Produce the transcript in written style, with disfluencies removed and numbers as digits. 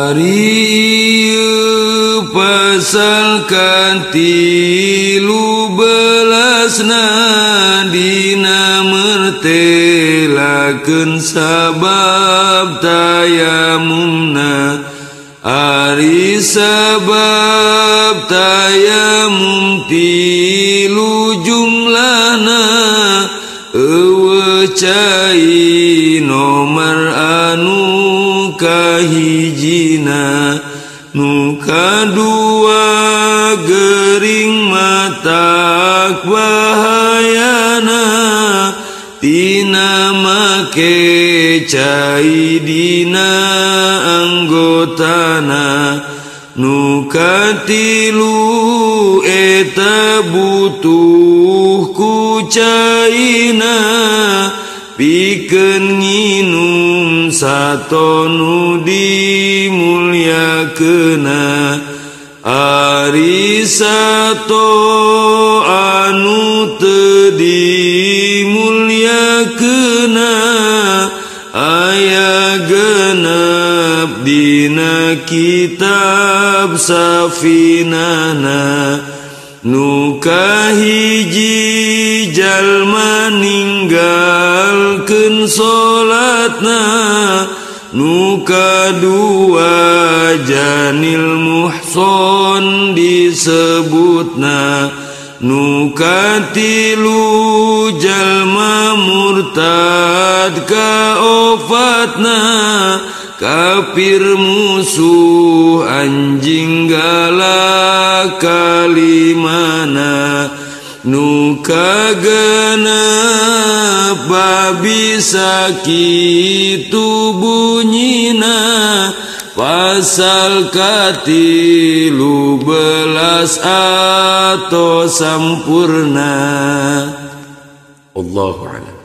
Ari pasal ka-13na dina mertelakeun sabab tayamumna. Ari sabab tayamum tilu jumlahna eueuh cai nomor anu kahijina. Nu kadua gering matak bahayana tina make cai dina anggotana. Nu katilu eta butuh ku caina pikeun nginum sato nu dimulyakeuna. Ari sato anu teu dimulyakeuna aya genep dina kitab Safinana. Nu kahiji jalma ninggalkeun salatna, nu kadua janil muhson disebutna, nu katilu jalma murtad kaofatna, kafir musuh anjing galak kalimana. Nu kagenep babi sakitu bunyina pasal ka-13 atau sampurna. Allahu a'lam.